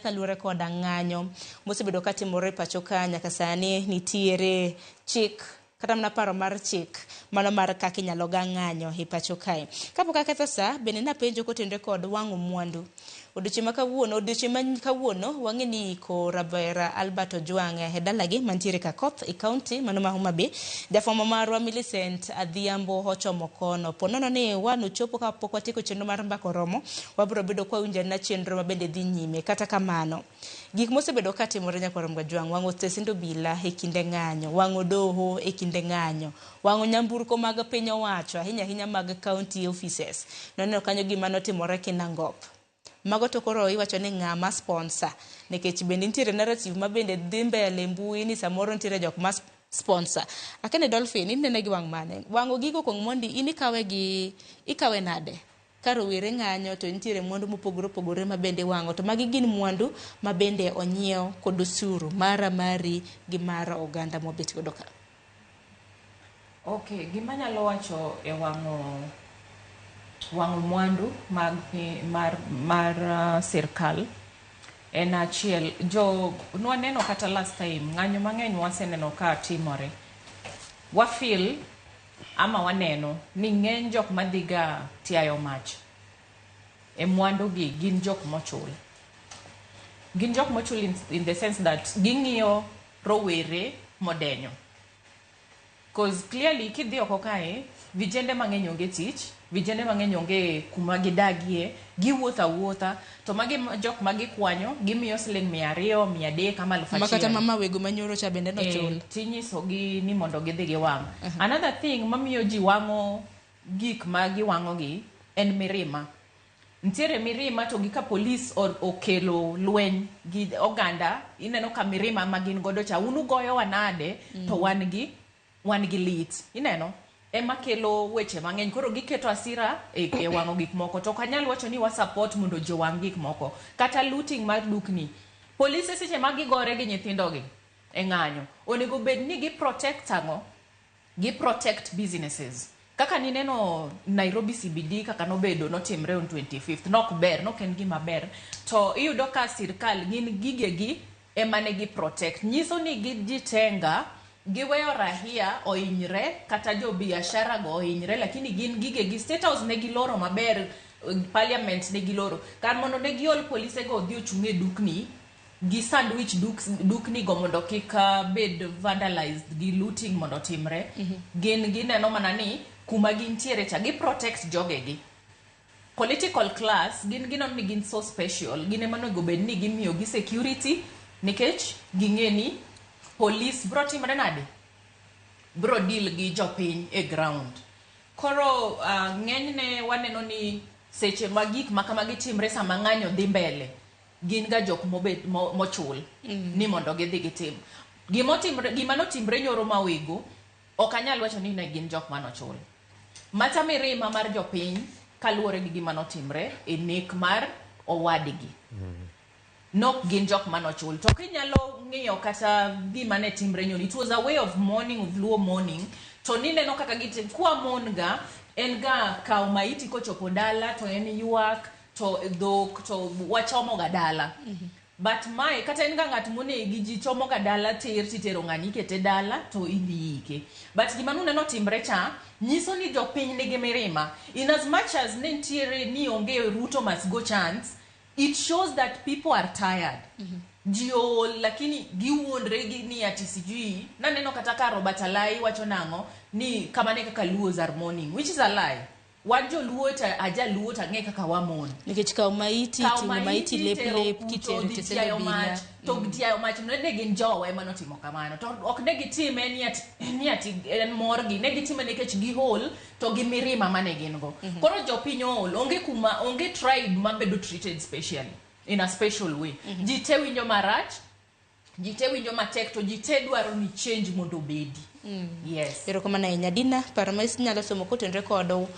Kaluwore koda ng'anyo mosebedo katimore e pacho ka nyaka sani nitiere chik kata mana paro mar chik mano mar kaka inyalo ga ng'anyo e pacho kae. Kapok aketho sa, bende napenjo kotenore kod wang'o mwandu. Odiochieng' ma kawuono, odiochieng' ma kawuono wang'e ni iko ravera Albert Ojwang' e dalagi mantiere Kakoth e kaunti mano ma Homa Bay. Jafwambo marwa Millicent Adhiambo ochomo kono. Po nono ni wan ochopo kapok watieko chenro mar mbaka oromo, wabiro bedo kwa winjo anena chenro mabende dhi nyime. Kata kamano, gik mosebedo katimore nyakwar Mgajwang', wang'o stesend obila e kinde ng'anyo, wang'o doho e kinde ng'anyo, wang'o nyamburko mag piny owacho, ahinya ahinya mag county offices. Noneno kanyo gima notimore Kinangop. Mago to koro iwacho ni ng'ama sponsor nikech bende nitiere narrative ma bende dhi mbele e mbui ni samoro nitiere jok ma sponsor. Akene Dolphin, inene gi wang' mane? Wang'o gigo kuong mondi in ikawe gi ikawe nade? Ka rowere ng'anyo to nitiere mwandu mopogore opogore ma bende iwang'o to magi gin mwandu ma bende onyiew kod osuru mara mari gi mar oganda mwabet godo ka. Okay, gima anyalo wacho e wang'o wang'o mwandu mag mar mar sirkal en achiel, jo nwaneno kata last time ng'anyo mang'eny waseneno ka timore. Wa feel ama waneno ni ng'eny jok madhiga tiayo mach e mwandu gi gin jok mochul. Gin jok mochul in the sense that ging'iyo rowere modenyo. Cause clearly kidhi oko kae, vijende mang'eny onge tich, vijende mang'eny onge kuma gidagie, giwuotho awuotha, to magi jok ma gikwanyo, gimiyo siling 200, 300 ama aluf Ma kata achiel. mama wego manyoro cha bende nochul. Eh, tinyisogi ni mondo gidhi giwang'. Another thing mamiyo ji wang'o gik ma giwang'o gi en mirima. Nitiere mirima to gi ka polis okelo lweny gi oganda, ineno ka mirima ma gin godo cha, un ugoyowa nade to wan gi lit. Ineno? Ema kelo weche mang'eny. Koro giketo hasira e wang'o gik moko. To ok anyal wacho ni wa support mondo ji owang' gik moko. Kata looting mar dukni. Polise seche ma gigore gi nyithindo gi e ng'anyo, onego bed ni gi protect ang'o? Gi protect businesses. Kaka nineno Nairobi CBD kaka nobedo notimre on 25th, nok ber, nok en gima ber. To iyudo ka sirkal gin gigegi ema ne gi protect. Nyiso ni gijitenga, giweyo rahia ohinyre kata jo biashara go ohinyre, lakini gin gigegi State House ne giloro maber, Parliament ne giloro. Kar mondo ne giol polise go odhi ochung' e dukni, gi sandwich dukni go mondo kik bed vandalized gi looting mondo otimre. Gin gineno mana ni kuma gintiere cha, gi protect jogegi. Political class, gin gineno ni gin so special, gin ema onego bed ni gimiyo gi security nikech ging'e ni police bro timre nade? Bro deal gi jopiny e ground. Koro ng'enyne waneno ni seche ma gik ma kamagi timre sama ng'anyo dhi mbele, gin ga jok mobet mochul ni mondo gidhi gitim. Gimotimre, gima notimre nyoro mawego, ok anyal wacho ni ne gin jok manochul. Macha mirima mar jopiny kaluwore gi gima notimre e nek mar owadgi. Nok gin jok manochul. To kinyalo ng'iyo kata gima ne timre nyoro, it was a way of mourning, of Luo mourning. To nineno kaka gitim, kwa mon ga, en ga kawo maiti kochopo dala to en ywak, to dhok to wachomo ga dala. But mae kata en ga ng'at monegi ji chomo ga dala tir titero ng'ani ikete dala to idhi ike. But gima nuneno timre cha nyiso ni jopiny nigi mirima. In as much as ne nitiere ni onge Ruto must go chance, it shows that people are tired. Ji ool lakini giwuondre gi ni ati sijui naneno kata ka Robert Alai wacho nang'o ni kamano e kaka Luos are mourning, which is a lie. Wan joluo to ajaluo to ang'e kaka wamon. Nikech kawo maiti, Kawo ting'o maiti lep tero lep kucho, kitero dhi te tiayo obila. mach. To tiayo mach no ne gin jowa ema notimo kamano. To ok ne gitime ni ati en morgi. Ne gitime nikech giol to gi mirima mane gin go. Koro jopiny ool, onge kuma onge tribe mabedo treated specially in a special way. Ji te winjo marach, ji te winjo matek to ji te dwaro ni change mondo obedi. Yes. Erokamano ahinya. Dina, paro ma inyalo somo kotenore kod